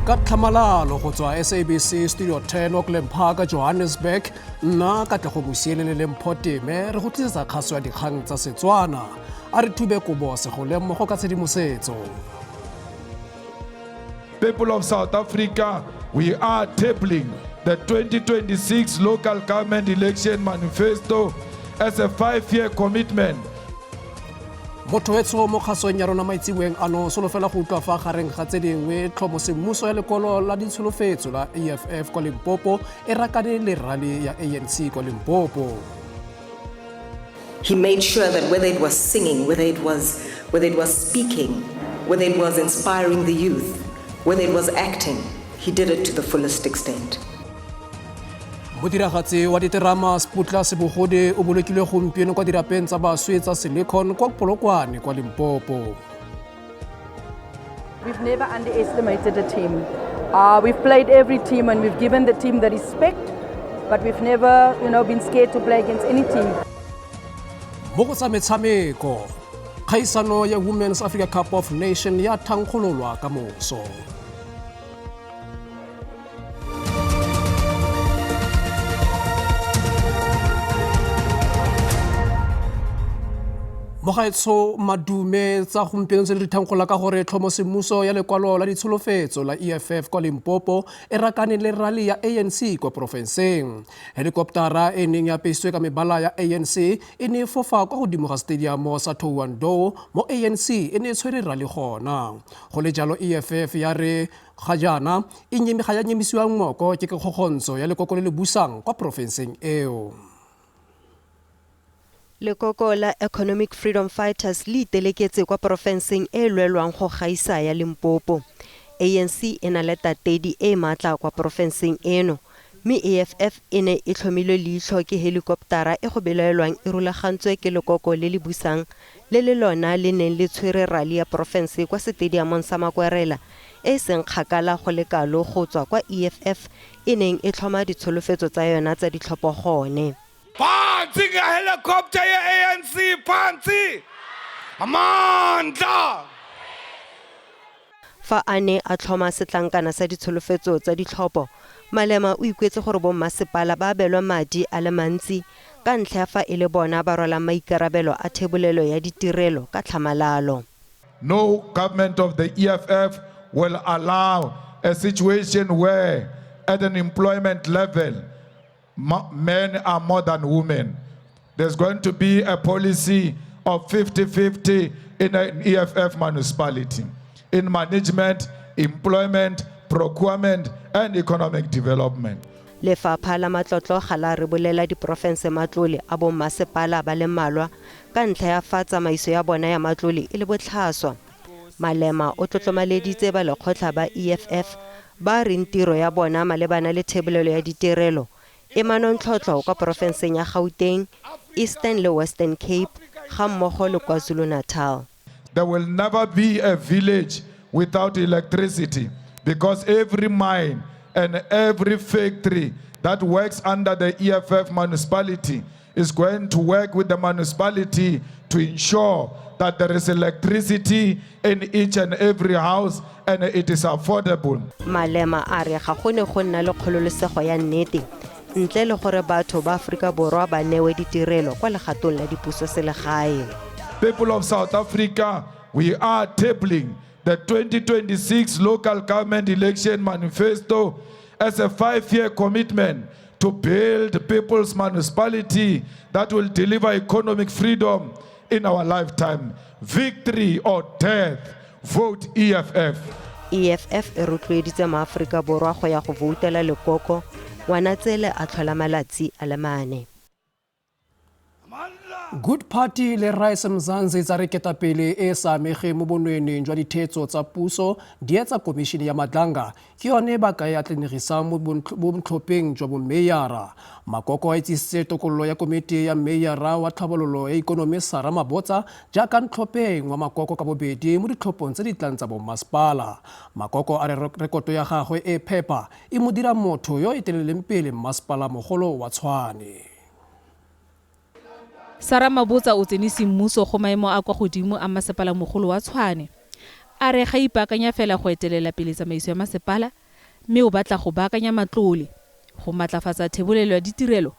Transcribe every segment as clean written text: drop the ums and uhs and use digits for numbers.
Ka tlhamalalo go tswa SABC Studio 10 Auckland Park, Johannesburg, nna Katlego Mosielele le Mpho Teme re go tlisetsa kgaso ya dikgang tsa Setswana. A re thube kobo segole mmogo ka tshedimosetso. People of South Africa, we are tabling the 2026 local government election manifesto as a 5-year commitment. Motho wetsho mo kgasong ya rona maitseboeng ano solofela go utlwa fa gareng ga tse dingwe tlhomo semmuso ya lekolo la ditsholofetso la EFF kwa Limpopo e rakane le rally ya ANC kwa Limpopo. He made sure that whether it was singing, whether it was speaking, whether it was inspiring the youth, whether it was acting, he did it to the fullest extent. Modiragatsi wa diterama Sputla Sebogodi o bolokilwe gompieno kwa dirapeng tsa baswi tsa Silicon kwa Polokwane kwa Limpopo. We've never underestimated a team. We've played every team and we've given the team the respect, but we've never been scared to play against any team. Mo go tsa metshameko, kgaisano ya Women's Africa Cup of Nation ya thankgololwa ka moso. Mogaetsho madume tsa gompieno tse di thankgola ka gore tlhomo semmuso ya lekwalo la ditsholofetso la EFF kwa Limpopo e rakane le rally ya ANC kwa porofenseng. Helikoptara e neng ya apesitswe ka mebala ya ANC e ne e fofa kwa godimo ga stadiamo sa Thohoyandou mo ANC e ne e tshwere rally gona. Go le jalo EFF ya re ga jaana e nyemi ga ya nyemisiwa ngoko ke kgokgontsho ya lekoko le le busang kwa porofenseng eo. Lekoko la Economic Freedom Fighters le iteleketse kwa porofenseng e e lwelwang go gaisa ya Limpopo. ANC e na le tatedi e e maatla kwa porofenseng eno, mme EFF e ne e tlhomilwe leitlho ke helikoptara e go belaelwang e rulagantswe ke lekoko le le busang le le lona le neng le tshwere rali ya porofense kwa setediamong sa Makwerela e e seng kgakala go le kalo go tswa kwa EFF e neng e tlhoma ditsholofetso tsa yona tsa ditlhopho gone. Phansi ngehelicopter ye-ANC, phansi! Amandla! Fa a ne a tlhoma setlankana sa ditsholofetso tsa ditlhopho, Malema o ikuetse gore bommasepala ba abelwe madi a le mantsi ka ntlha ya fa e le bona ba rwalang maikarabelo a thebolelo ya ditirelo ka tlhamalalo. No government of the EFF will allow a situation where at an employment level men are more than women. There's going to be a policy of 50-50 in an EFF municipality in management, employment, procurement and economic development. Lefapha la Matlotlo ga la rebolela diporofense matlole a bommasepala ba le mmalwa ka ntlha ya fa tsamaiso ya bona ya matlole e le botlhaswa. Malema o tlotlomaleditse balekgotlha ba EFF ba reng tiro ya bona malebana le thebolelo ya ditirelo e manontlhotlho kwa porofenseng ya Gauteng, Eastern le Western Cape gammogo le KwaZulu-Natal. There will never be a village without electricity because every mine and every factory that works under the EFF municipality is going to work with the municipality to ensure that there is electricity in each and every house and it is affordable. Malema a re ga go ne go nna le kgololesego ya nnete ntle le gore batho ba Aforika Borwa ba newe ditirelo kwa legatong la dipuso selegae. People of South Africa, we are tabling the 2026 local government election manifesto as a 5-year commitment to build people's municipality that will deliver economic freedom in our lifetime. Victory or death, vote EFF. EFF e rotloeditse maAforika Borwa go ya go voutela lekoko Ngwanatsele a tlhola malatsi a le mane. Good Party le Rise Mzansi tsa re ketapele e e sa amegeng mo bonweenweng jwa dithetso tsa puso di etsa komišene ya Madlanga ke yone ba ka e atlenegisang mo bontlhopheng jwa bommeyara. Makoko a itsisitse tokololo ya komiti ya mmeyara wa tlhabololo ya ikonomi Sarah Mabotsa jaaka ntlhopheng wa makoko ka bobedi mo ditlhophong tse di tlang tsa bommasepala. Makoko a re rekoto ya gagwe e phepa e mo dira motho yo eteleleng pele mmasepala mogolo wa Tshwane. Sarah Mabotsa o tsene semmuso go maemo a kwa godimo a masepala mogolo wa Tshwane. A re ga ipaakanya fela go etelela pele tsamaiso ya masepala, Mme o batla go baakanya matlole, go matlafatsa thebolelo ya ditirelo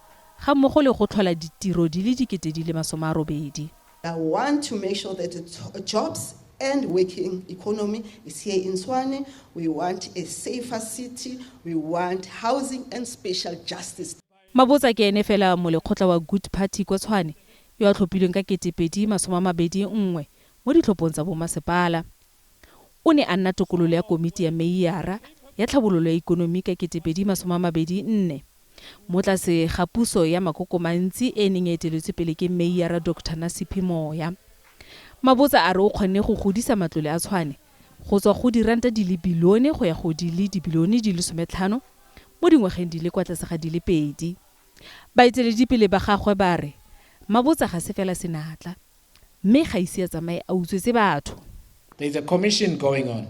ga mmogo le go tlhola ditiro di le 80,000. I want to make sure that the jobs and working economy is here in Tshwane. We want a safer city. We want housing and spatial justice. Mabotsa ke ene fela molekgotla wa Good Party kwa Tshwane yo a tlhophilweng ka 2021 mo ditlhophong tsa bomasepala. O ne a nna tokololo ya komiti ya meiyara ya tlhabololo ya ikonomi ka 2024 mo tlase ga puso ya makokomantsi e e neng e eteletswe pele ke Meiyara Doctor Nasiphi Moya. Mabotsa a re o kgonne go godisa matlole a Tshwane go tswa go diranta di le bilione go ya go di le dibilione di le 15 mo dingwageng di le kwa tlase ga di le pedi. Baeteledipele ba gagwe ba re Mabotsa ga se fela senatla mme ga ise a tsamaye a utswetse batho. There is a commission going on,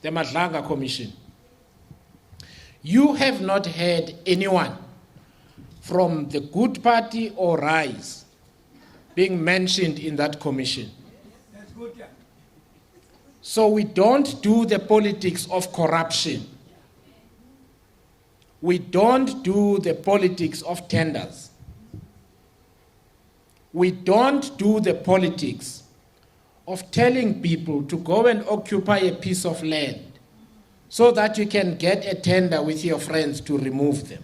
the Madlanga Commission. You have not heard anyone from the Good Party or Rise being mentioned in that commission. So we don't do the politics of corruption. We don't do the politics of tenders. We don't do the politics of telling people to go and occupy a piece of land so that you can get a tender with your friends to remove them.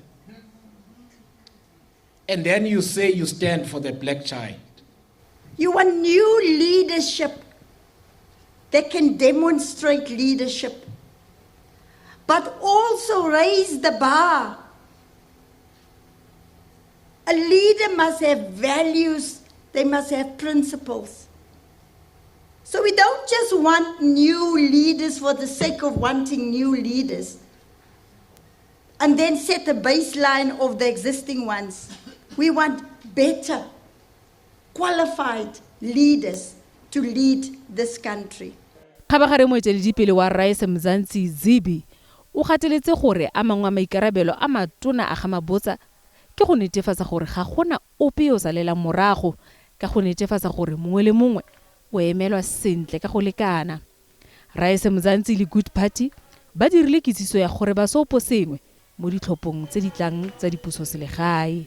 And then you say you stand for the black child. You want new leadership that can demonstrate leadership, but also raise the bar. A leader must have values, they must have principles. So we don't just want new leaders for the sake of wanting new leaders and then set a baseline of the existing ones. We want better, qualified leaders to lead this country. Kgabagare moeteledipele wa Rise Mzansi Zibi o gateletse gore a mangwe a maikarabelo a matona a ga Mabotsa ke go netefatsa gore ga gona ope yo o salelang morago ka go netefatsa gore mongwe le mongwe o emelwa sentle ka go lekana. Rise Mzansi le Good Party ba dirile kitsiso ya gore ba seopo sengwe mo ditlhophong tse di tlang tsa dipusoselegae.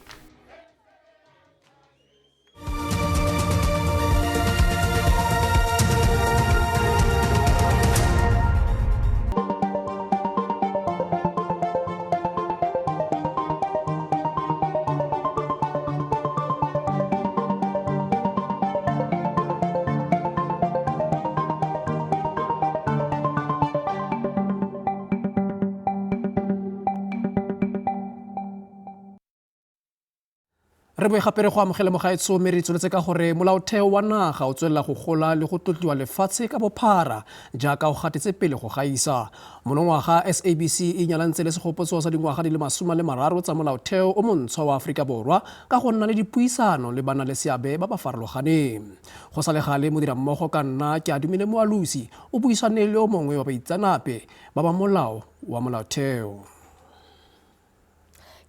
Re boe gape re go amogele mogaetsho, mme re tsweletse ka gore molaotheo wa naga o tswelela go gola le go tlotliwa lefatshe ka bophara jaaka o gatetse pele go gaisa. Monongwaga SABC e nyalantse le segopotso sa dingwaga di le 30 tsa molaotheo o montshwa wa Aforika Borwa ka go nna le dipuisano le bana le seabe ba ba farologaneng. Go sa le gale, modirammogo ka nna ke Adumile Moalosi o buisane le o mongwe wa baitseanape ba ba molao wa molaotheo.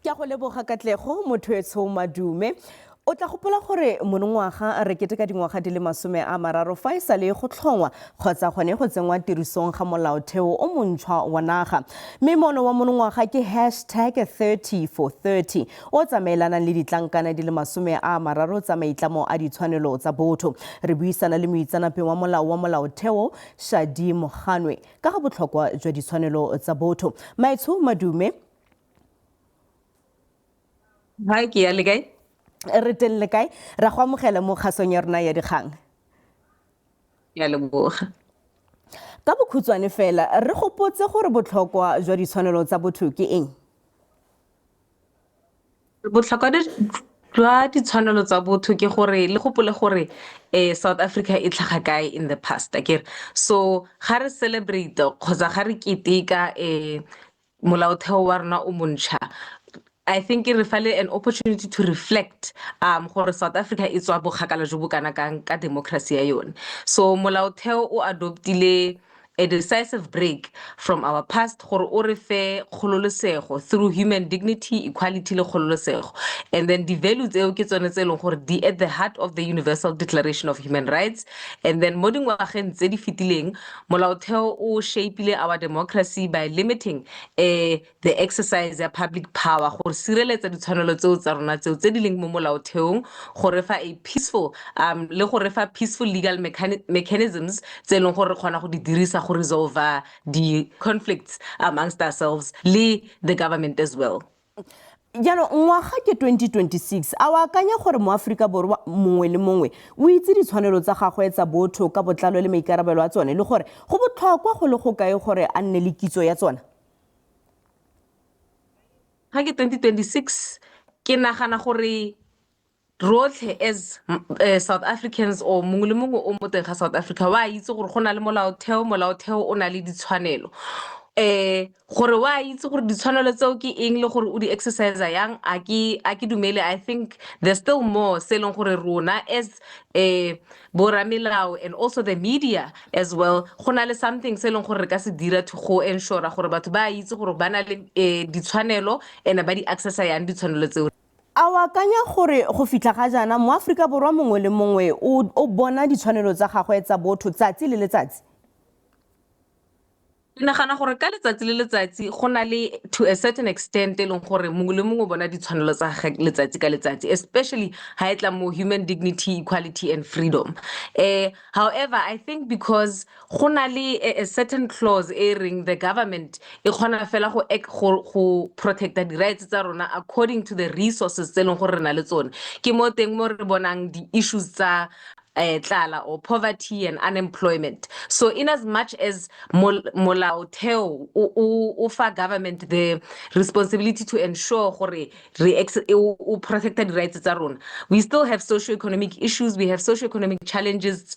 Ke a go leboga Katlego motho madume. O tla gopola gore monongwaga re keteka dingwaga di le 30 fa e sale go tlhongwa kgotsa gone go tsenngwa tirisong ga molaotheo o montšhwa wa naga. Mme mono wa monongwaga ke hashtag 30 for 30 o tsamaelanang le ditlankana di le 30 tsa maitlamo a ditshwanelo tsa botho. Re buisana le moitseanape wa molao wa molaotheo Shadi Moganwe ka ga botlhokwa jwa ditshwanelo tsa botho. Maetsho madume. Hi, ke ya le kae? Re teng, le kae? Ra go amogela mo kgasong ya rona ya dikgang. Ya leboga. Ka bokhutshwane fela, re gopotse gore botlhokwa jwa ditshwanelo tsa botho ke eng? Botlhokwa jwa ditshwanelo tsa botho ke gore le gopole gore South Africa e tlhaga kae in the past, akere? So ga re celebrate kgotsa ga re keteka molaotheo wa rona o montšha, I think re fa le an opportunity to reflect gore South Africa e tswa bokgakala jo bo kana kang ka democracy ya yone. So molaotheo o adoptile a decisive break from our past gore o re fe kgololosego through human dignity, equality le kgololosego. And then di-value tseo ke tsone tse e leng gore di at the heart of the Universal Declaration of Human Rights. And then mo dingwageng tse di fetileng, molaotheo o shapeile our democracy by limiting the exercise ya public power gore sireletsa ditshwanelo tseo tsa rona tseo tse di leng mo molaotheong, go re fa a peaceful le go re fa peaceful legal mechanisms tse e leng gore re kgona go di dirisa go resolve di-conflicts amongst ourselves le the government as well. Jaanong ngwaga ke 2026, a o akanya gore moAforika Borwa mongwe le mongwe o itse ditshwanelo tsa gagwe tsa botho ka botlalo le maikarabelo a tsone, le gore go botlhokwa go le go kae gore a nne le kitso ya tsona? Ga ke 2026, ke nagana gore rotlhe as South Africans or mongwe le mongwe o mo teng ga South Africa wa itse gore go na le molaotheo, molaotheo o na le ditshwanelo. Gore wa itse gore ditshwanelo tseo ke eng le gore o di exercise yang, a ke dumele. I think there's still more se e leng gore rona as boramelao and also the media as well, go na le something se e leng gore re ka se dira to go ensure gore batho ba itse gore ba na le ditshwanelo and ba di accessa yang ditshwanelo tseo. A o akanya gore go fitlha ga jaana moAforika Borwa mongwe le mongwe o bona ditshwanelo tsa gagwe tsa botho tsatsi le letsatsi? Ke nagana gore ka letsatsi le letsatsi go na le to a certain extent e leng gore mongwe le mongwe o bona ditshwanelo tsa gagwe letsatsi ka letsatsi, especially ha e tla mo human dignity, equality and freedom. However, I think because go na le a certain clause e reng the government e kgona fela go protecta di-rights tsa rona according to the resources tse e leng gore re na le tsone. Ke mo teng mo re bonang di-issues tsa tlala or poverty and unemployment. So in as much as molaotheo o fa government the responsibility to ensure gore o protecta di-rights tsa rona, we still have socio-economic issues, we have socio-economic challenges,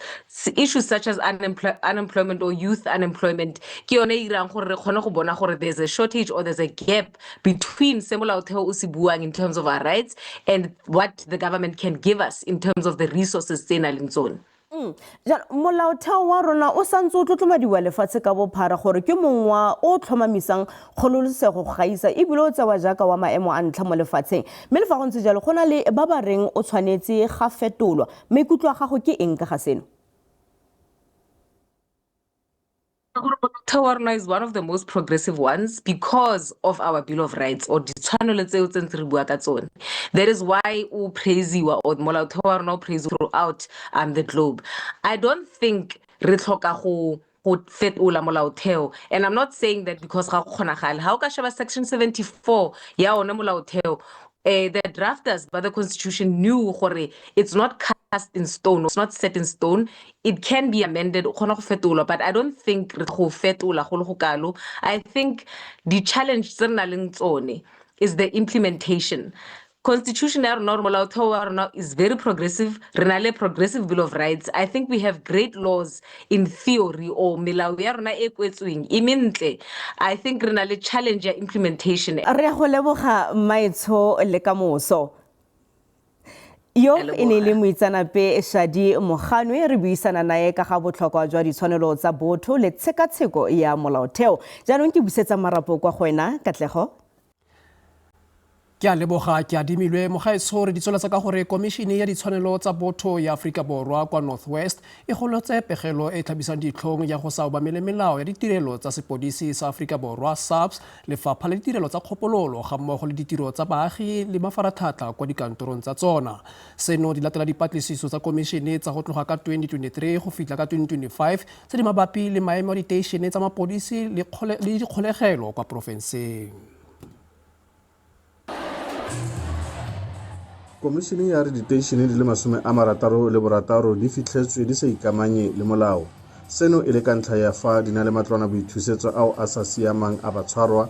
issues such as unemployment or youth unemployment. Ke yone e irang gore re kgone go bona gore there's a shortage or there's a gap between se molaotheo o se buang in terms of our rights and what the government can give us in terms of the resources tse nang le tsone. Jaanong molaotheo wa rona o santse o tlotlomadiwa lefatshe ka bophara gore ke mongwe wa o tlhomamisang kgololosego go gaisa, ebile o tsewa jaaka wa maemo a ntlha mo lefatsheng. Mme le fa go ntse jalo, go na le ba ba reng o tshwanetse ga fetolwa. Maikutlo a gago ke eng ka ga seno? Molaotheo wa rona is one of the most progressive ones because of our Bill of Rights or ditshwanelo tseo tse ntse re bua ka tsone. That is why o praisiwa or molaotheo wa rona o praisiwa throughout the globe. I don't think re tlhoka go fetola molaotheo, and I'm not saying that because ga go kgonagale. Ha o ka sheba section 74 ya one molaotheo, the drafters by the constitution knew gore it's not cast in stone, it's not set in stone, it can be amended, o kgona go fetolwa, but I don't think re go fetola go le go kalo. I think the challenge tse re nang le tsone is the implementation. Constitution ya rona or molaotheo wa rona is very progressive. Re na le progressive Bill of Rights. I think we have great laws in theory, or melao ya rona e kwetsweng e mentle. I think re na le challenge ya implementation. Re a go leboga, Mmaetsho, le ka moso. Yo e ne le moitseanape Shadi Moganwe, re buisana nae ka ga botlhokwa jwa ditshwanelo tsa botho le tshekatsheko ya molaotheo. Jaanong ke busetsa marapo kwa go wena, Katlego. Ke a leboga, ke adimilwe mogaetsho. Re ditsweletsa ka gore komišene ya ditshwanelo tsa botho ya Aforika Borwa kwa North West e golotse pegelo e tlhabisang ditlhong ya go sa obamele melao ya ditirelo tsa sepodisi sa Aforika Borwa SAPS, lefapha la ditirelo tsa kgopololo ga mmogo le ditiro tsa baagi le mafaratlhatlha kwa dikantorong tsa tsona. Seno di latela dipatlisiso tsa komišene tsa go tloga ka 2023 go fitlha ka 2025 tse di mabapi le maemo a diteišene tsa mapodisi le dikgolegelo kwa porofenseng. Komišene ya re diteišene di le 66 di fitlhetswe di sa ikamanye le molao. Seno e le ka ntlha ya fa di na le matlwana boithusetso ao a sa siamang a batshwarwa,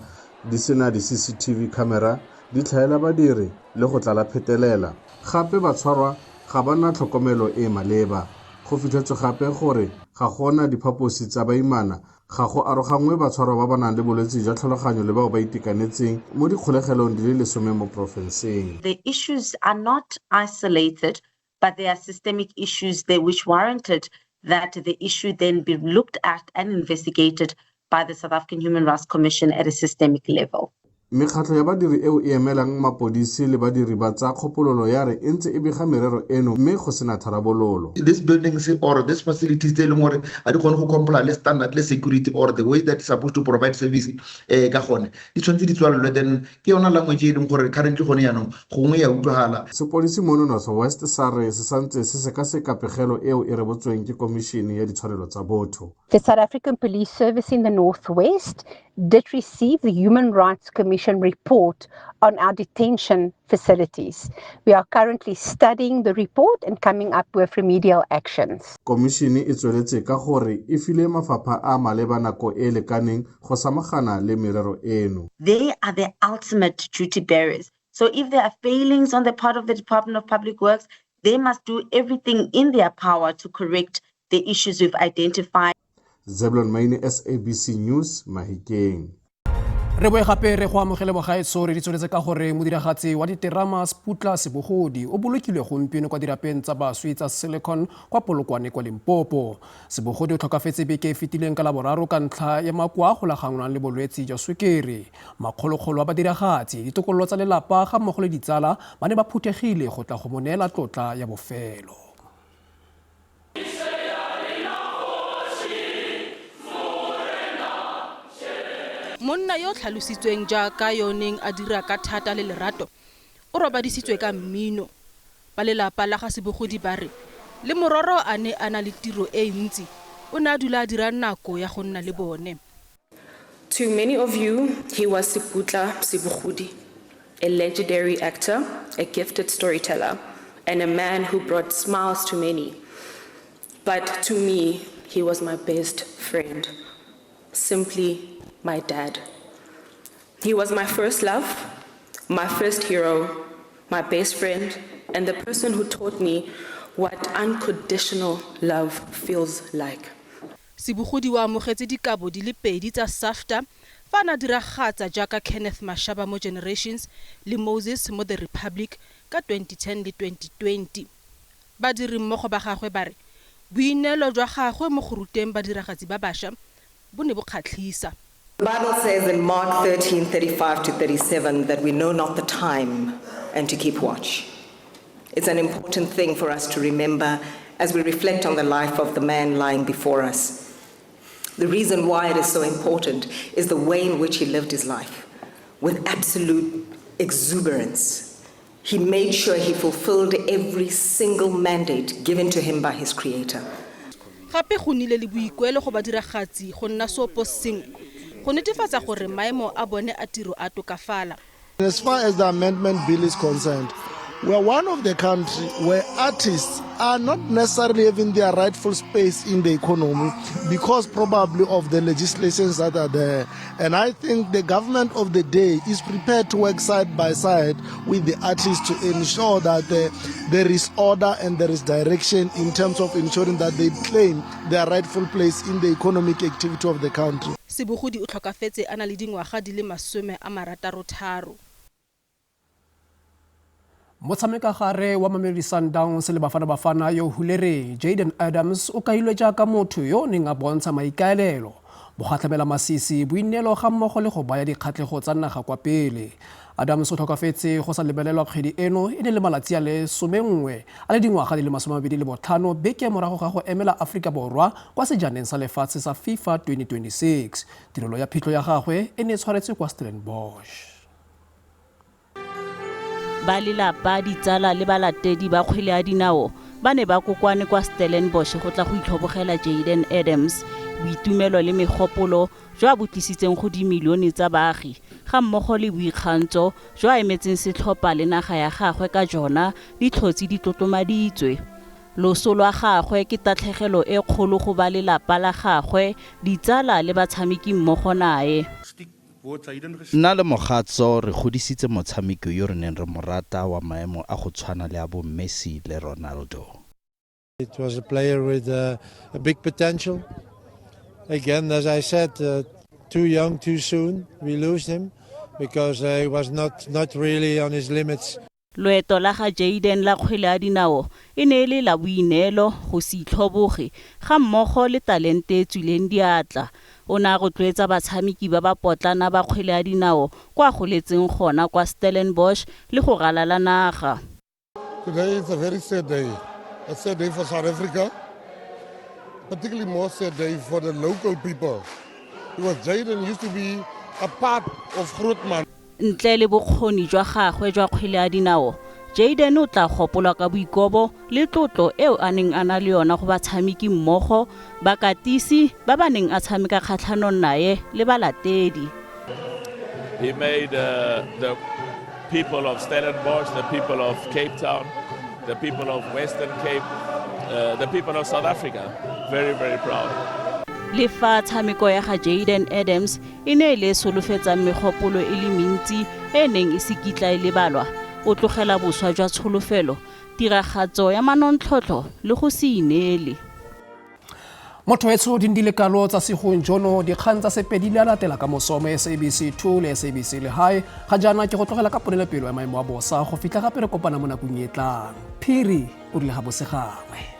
di sena di-CCTV camera, di tlhaela badiri le go tlala phetelela. Gape batshwarwa ga ba na tlhokomelo e maleba. Go fitlhetswe gape gore ga gona diphaposi tsa baimana, ga go arogangwe batshwarwa ba ba nang le bolwetse jwa tlhaloganyo le bao ba itekanetseng mo dikgolegelong di le 10 mo porofenseng. The issues are not isolated, but they are systemic issues there which warranted that the issue then be looked at and investigated by the South African Human Rights Commission at a systemic level. Mekgatlho ya badiri eo e emelang mapodisi le badiri ba tsa kgopololo ya re e ntse e bega merero eno mme go sena tharabololo. These buildings or these facilities tse e leng gore ga di kgone go comply le standard le security or the way that it's supposed to provide service ka gone, di tshwanetse di tswalelwe. Then ke yona language e leng gore currently gone jaanong gongwe ya utlwagala. Sepodisi mono North West sa re se santse se sekaseka pegelo eo e rebotsweng ke Komišene ya Ditshwanelo tsa Botho. The South African Police Service in the North West did receive the Human Rights Commission report on our detention facilities. We are currently studying the report and coming up with remedial actions. Komišene e tsweletse ka gore e file mafapha a maleba nako e lekaneng go samagana le merero eno. They are the ultimate duty bearers. So if there are failings on the part of the Department of Public Works, they must do everything in their power to correct the issues we've identified. Zeblon Maine, SABC News, Mahikeng. Re boe gape re go amogele bogaetso. Re di tsweletse ka gore modiragatsi wa diterama Seputla Sebogodi o bolokilwe gompieno kwa dirapeng tsa baswi tsa Silicon kwa Polokwane kwa Limpopo. Sebogodi o tlhokafetse beke e fetileng ka Laboraro ka ntlha ya makoa a golaganngwang le bolwetse jwa sukiri. Makgolokgolo a badiragatsi, ditokololo tsa lelapa ga mmogo le ditsala ba ne ba phuthegile go tla go mo neela tlotla ya bofelo. Monna yo o tlhalositsweng jaaka yo neng a dira ka thata le lerato o robadisitswe ka mmino. Ba lelapa la ga Sebogodi ba re le mororo a ne a na le tiro e ntsi, o ne a dula a dira nako ya go nna le bone. To many of you, he was Seputla Sebogodi, a legendary actor, a gifted storyteller, and a man who brought smiles to many. But to me, he was my best friend, simply my dad. He was my first love, my first hero, my best friend, and the person who taught me what unconditional love feels like. Sebogodi o amogetse dikabo di le pedi tsa SAFTA fa a ne a diragatsa jaaka Kenneth Mashaba mo Generations le Moses mo The Republic ka 2010 le 2020. Badiri mmogo ba gagwe ba re boineelo jwa gagwe mo go ruteng badiragatsi ba bašwa bo ne bo kgatlhisa. The Bible says in Mark 13:35 to 37 that we know not the time and to keep watch. It's an important thing for us to remember as we reflect on the life of the man lying before us. The reason why it is so important is the way in which he lived his life, with absolute exuberance. He made sure he fulfilled every single mandate given to him by his Creator. Gape go nnile le boikuelo go badiragatsi go nna seoposengwe go netefatsa gore maemo a bone a tiro a tokafala. As far as the amendment bill is concerned, we are one of the countries where artists are not necessarily having their rightful space in the economy because probably of the legislations that are there. And I think the government of the day is prepared to work side by side with the artists to ensure that there is order and there is direction in terms of ensuring that they claim their rightful place in the economic activity of the country. Sebogodi o tlhokafetse a na le dingwaga di le 63. Motshamekagare wa Mamelodi Sundowns le Bafana Bafana yo hulereng Jayden Adams o kailwe jaaka motho yo o neng a bontsha maikaelelo, bogatlhamela masisi, boineelo ga mmogo le go baya dikgatlhego tsa naga kwa pele. Adams o tlhokafetse go sa lebelelwa kgwedi eno e ne le malatsi a le 11 a le dingwaga di le 25, beke morago ga go emela Aforika Borwa kwa sejaneng sa lefatshe sa FIFA 2026. Tirelo ya phitlho ya gagwe e ne e tshwaretswe kwa Stellenbosch. Ba lelapa, ditsala le balatedi ba kgwele ya dinao ba ne ba kokoane kwa Stellenbosch go tla go itlhobogela Jayden Adams. Boitumelo le megopolo jo a bo tlisitseng go dimilione tsa baagi ga mmogo le boikgantso jo a emetseng setlhopha le naga ya gagwe ka jona di tlhotse di tlotlomaditswe. Loso lwa gagwe ke tatlhegelo e kgolo go ba lelapa la gagwe, ditsala le batshameki mmogo nae. Nna le mogatso re godisitse motshameki yo re neng re mo rata wa maemo a go tshwana le a bo Messi le Ronaldo. It was a player with a big potential. Again, as I said, too young, too soon, we lose him because he was not really on his limits. Loeto la ga Jayden la kgwele ya dinao e ne e le la boineelo, go se itlhoboge, ga mmogo le talente e tswileng diatla. O ne a rotloetsa batshameki ba ba potlana ba kgwele ya dinao kwa a goletseng gona kwa Stellenbosch le go ralala naga. Today is a very sad day, a sad day for South Africa, particularly more sad day for the local people. Because Jayden used to be a part of Grootman. Ntle le bokgoni jwa gagwe jwa kgwele ya dinao, Jayden o tla gopolwa ka boikobo le tlotlo eo a neng a na le yona go batshameki mmogo, bakatisi ba ba neng a tshameka kgatlhanong nae le balatedi. He made the people of Stellenbosch, the people of Cape Town, the people of Western Cape, the people of South Africa very, very proud. Le fa tshameko ya ga Jayden Adams e ne e le e solofetsang megopolo e le mentsi e e neng e se kitla e lebalwa, o tlogela boswa jwa tsholofelo, tiragatso ya manontlhotlho le go se ineele. Motho etsho di ndile kalo tsa segong jono dikgang tsa Sepedi di a latela ka moso mo SABC 2 le SABC Lehae. Ga jaana ke go tlogela ka ponelopelo ya maemo a bosa go fitlha gape re kopana mo nakong e tlang. Phiri o rile ga bose gangwe.